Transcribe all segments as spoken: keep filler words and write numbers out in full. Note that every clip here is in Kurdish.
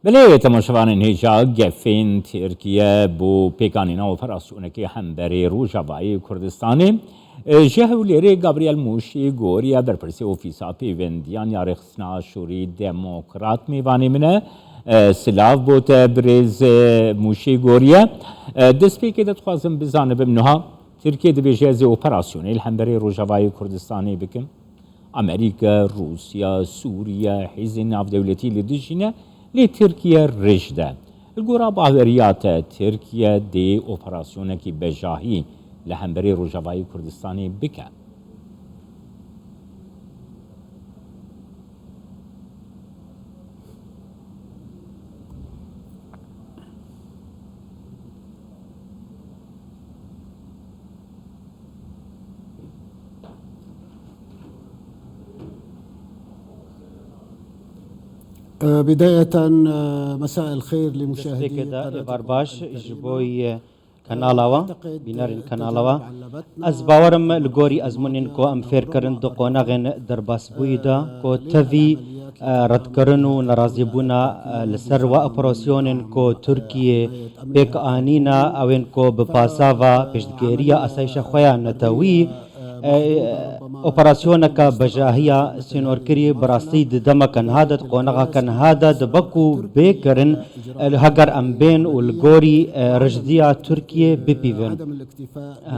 Belê, temaşevanên hêja, gefên Tirkiye bo pêkanîna operasyonekê hemberê Rojavayê Kurdistanê, e, ji Hewlêrê Gabriel Mûşî Goriye, berpirsê Ofîsa Pêvendiyan ya Rêxistina Aşûrî Demokrat mêvanê min e. E, silav bo te birêz, e, Mûşî Goriye. E, destpêkê de dixwazim bizanibim niha Tirkiye dibêje ez ê operasyonê li hemberê Rojavayê Kurdistanê bikim. Amerîka, Rûsya, Sûriye, hêzên navdewletî li dijî ne, lê Tirkiye rij de. Li gora baweriya te, Tirkiye dê operasyonekî bejahî li hemberê Rojavayê Kurdistanê bike? بداية، مساء الخير لمشاهدي قناة القرآن الكريم. Kanala wa, bînerên kanala wa. Ez bawerim li gorî ezmûnên ku em fêr kirin di qonaxên derbasbûyî de, ku tevî, e, redkirin û nerazîbûna, e, li ser wa operasyonên ku Tirkiye pêk anîna, ew ên ku bi pasava pêştgêriya asayişa xwe ya netewî, e, operasyoneka bejahiya sînorkirî bi rastî di demeke niha de, di qonaxeke niha de dibe ku bê kirin, e, heger em bên û li gorî, e, rijdiya Tirkiye bipîvin. E,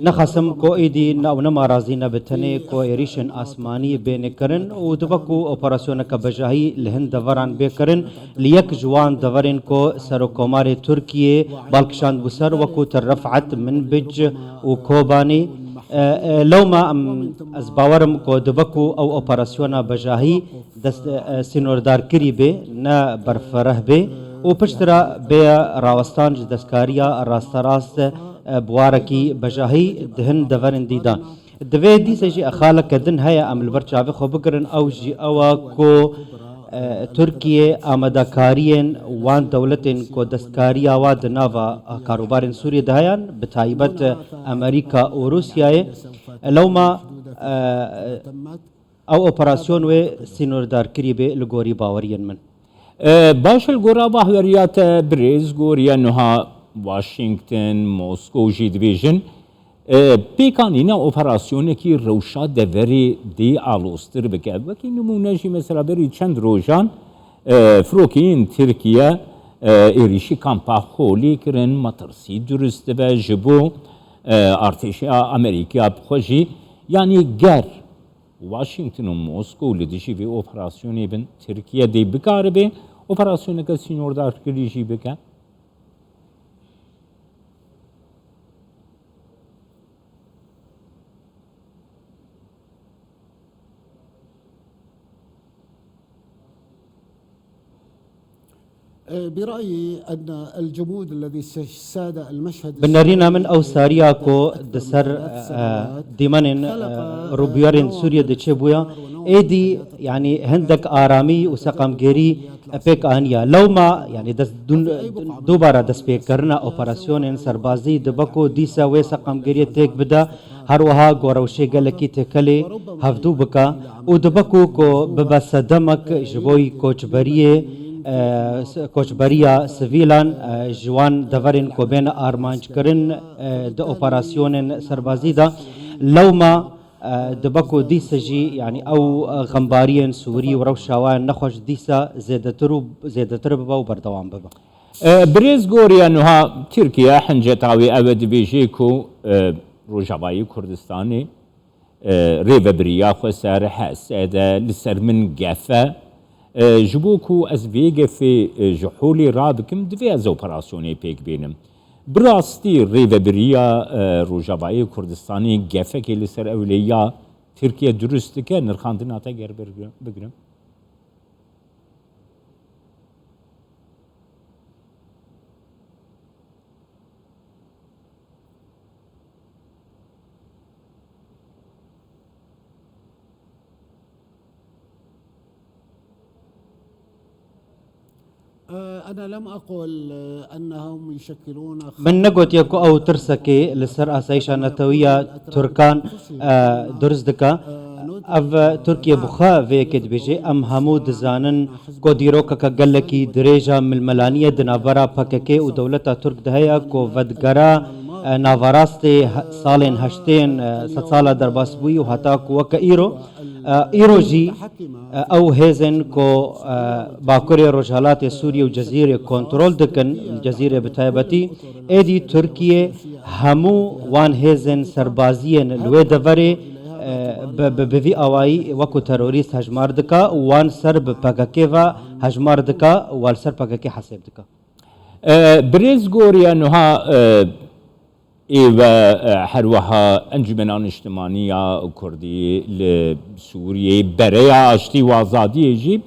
nexasim ku êdî ne, ew nema razî ne bi tenê ku êrîşên asmanî bêne kirin û dibe ku operasyoneke bejahî li hin deveran bê kirin, li yek ji wan deverên ku Serokkomarê Tirkiyê bal kişandbû ser, wekû Til Refet, Minbic û Kobanê. E, e, lewma em, ez bawerim ku dibe ku ew operasyona bejahî dest, e, sînordarkirî bê, ne berfireh bê û piştre bêye rawestan ji destkariya rasterast, e, bi warekî bejahî di hin deverên dî de. Divê dîse jî xaleke din heye em li ber çavê xwe bigirin, ew jî ew e ku, e, Tirkiye amadekariyên wan dewletên ku destkariya wa di nava karûbarên Sûriyê de heyan, bi taybet, e, Amerîka û Rûsyayê. Lewma, e, ew operasyon wê sînordarkirî bê li gorî baweriyên min. E, baş e, li gora bahweriya te birêz, goriya niha Washington, Moskow jî dibêjin, e, pêkanîna operasyonekî rewşa deverê dê aloztir bike. Wekî nimûne jî mesela berî çend rojan, e, firokeyên Tirkiye, e, êrîşî kampa Holê kirin, metirsî durust dibe ji bo, e, artêşa Amerîka bi xwe jî, yanî ger Washington û Moskow li dijî vê operasyonê bin, Tirkiye dê bikaribe operasyoneke sînordarkirî jî bike. Bi nerîna min ew sariya ku di ser, e, dîmenên, e, rûbiyarên Sûriyê de çêbûya, êdî, yanî hindek aramî û seqamgêrî pêk aniye. Lewma, yanî dest, dûn-, dubara destpêkirina operasyonên serbazî dibe ku dîsa wê seqamgêriyê têk bide. Her wiha ku rewşê gelekî têkelê hevdû bike û dibe ku, ku bibe sedemek ji bo koçberiyê, e, s-, koçberiya sivîlan, e, ji wan deverên ku bên armanckirin, e, di operasyonên serbazî de. Lewma, e, dibe ku dîsa jî, yanî ew, e, xembariyên Sûrî û rewşa wan nexweş dîsa zêdetir û zêdetir bibe û berdewam bibe. E, birêz goriya niha Tirkiye hinceta wê ew e, dibêje ku, e, Rojavayê Kurdistanê, e, rêvebiriya xwe ser H S de li ser min gef e. E, ji bo ku ez vê gefê, e, ji holê rabikim, divê ez operasyonê pêk bînim. Bi rastî rêvebiriya, e, Rojavayê Kurdistanê gefekê li ser ewleya Tirkiye durust dike, nirxandina te ger ber-, bigrim? Min negotiye ku ew tirsekê li ser asayîşa netewî ya Tirkan, e, durust dike. Ev Tirkiye bi xwe vê yekê dibêje, em hemû dizanin ku dîrokeke gelekî dirêj a milmelaniyê di navbera P K K û dewleta Tirk de heye ku vedigera, e, navarastê he-, salên heştên, e, sedsala derbasbûyî û heta ku weke îro, e, îro jî, e, ew hêzên ku, e, Bakurê Rojhilatê Sûriyê û Cezîrê kontrol dikin, Cezîrê bi taybetî, êdî Tirkiye hemû wan hêzên serbaziyên li wê deverê, e, bi, bi, bi vî awayî wekû terorîst hejmar dika û wan ser bi P K K ve hejmar dika û wan li ser P K K hesêb dika. E, birêz Goriya niha, e, ê ve, e, her wiha Encûmena Niştimanî ya Kurdî li Sûriyeyê, Bereya Aştî û Azadiyê jî,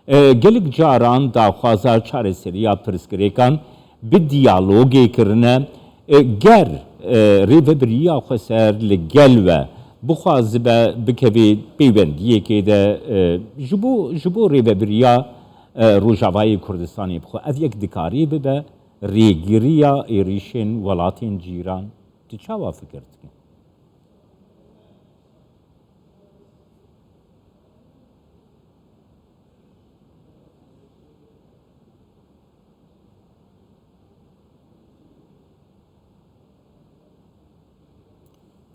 e, gelek caran daxwaza çareseriya pirsgirêkan bi diyalogê kirine. E, ger, e, rêvebiriya xweser li gel ve bixwazibe bikevê peywendiyekê de, e, ji bo, ji bo rêvebiriya, e, Rojavayê Kurdistanê bixwe, ev yek dikarî bibe rêgiriya êrîşên welatên cîran. Tu çawa fikir dikî?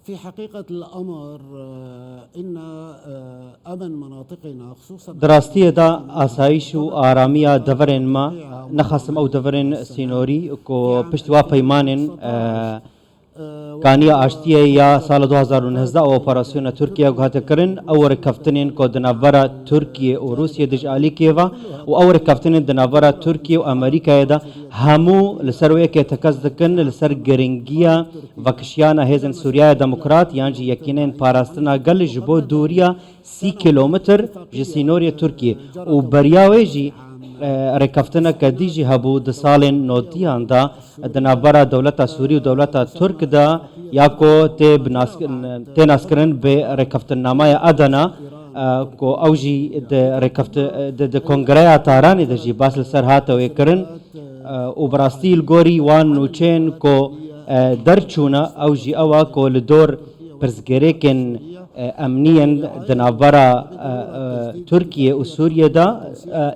في حقيقة الأمر، آه، إن، آه، أمن مناطقنا، خصوصًا Di rastiyê de asayîş û aramiya deverên me, nexasim ew deverên sînorî ku piştî wa peymanên, e, Kaniya Aştiyê ya sala du hazar û nezdeh û operasyona Tirkiye ku hate kirin, ew rêkeftinên ku di navbera Tirkiye û Rûsiyê dijî alîkê ve û ew rêkeftinên di navbera Tirkiye û Amerîkayê de hemû li ser wê yekê tekez dikin, li ser giringiya vekişiyana hêzên Sûriyaya Demokrat yan jî Yekîneyên Parastina Gel ji bo dûriya sî kîlometr ji sînorê Tirkiyê û beriya wê jî, e, rêkeftineke dî jî hebû di salên notiyan de di navbera dewleta Sûrî û dewleta Tirk de ya ku tê bi nas-, tê naskirin bi rêkeftinnameya Adana, e, ku ew jî di rêkefti-, di, di kongreya Tahranê de jî bas li ser hate wê kirin, e, û bi rastî li gorî wan nûçeyên ku, e, derçûne ew jî ew e ku li dor pirsgirêkên, e, emnî yên di navbera, e, e, Tirkiye û Sûriye de,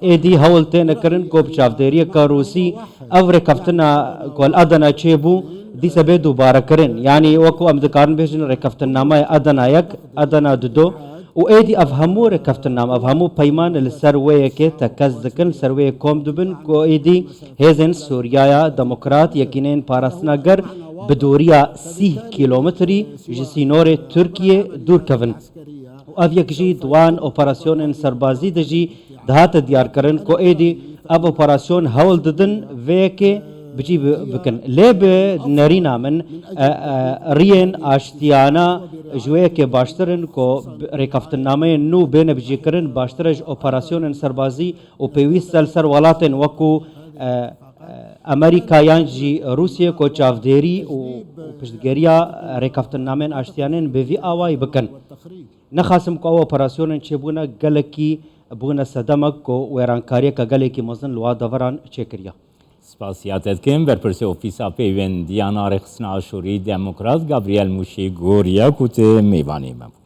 e, êdî hewl têne kirin ku bi çavdêriyeke Rûsî ev rêkeftina ku li Adana çêbû, dîsa bê dubare kirin. Yanî wekû em dikarin bêjin rêkeftinnameya Adana yek, Adana dido û êdî ev hemû rêkeftinname, ev hemû peyman li ser wê yekê tekez dikin, li ser wê yek kom dibin ku êdî hêzên Sûriyaya Demokrat, Yekîneyên Parastina Ger bi dûriya sî kîlometrî ji sînorê Tirkiyê dûr kevin. Û ev yek jî di wan operasyonên serbazî de jî dihate diyarkirin ku êdî ev operasyon hewl didin vê yekê bi cî bi-, bikin. Lê bi nerîna min, e, e, riyên aştiyana ji wê yekê baştir in ku bi-, rêkeftinnameyên nû bêne bicîkirin, baştir e ji operasyonên serbazî û pêwîst e li ser welatên wekû, e, e, Amerîka yan jî Rûsiyê ku çavdêrî û, û piştgiriya rêkeftinnameyên aştiyanên bi vî awayî bikin. Nexasim ku ew operasyonên çêbûne gelekî bûne sedemek ku wêrankariyeke gelekî mezin li wa deveran çêkiriye. Spasiya te dikim, berpirsê Ofîsa Peywendiyan a Rêxistina Aşûrî Demokrat Gabriel Mûşî Goriya ku tu mêvanê me bû.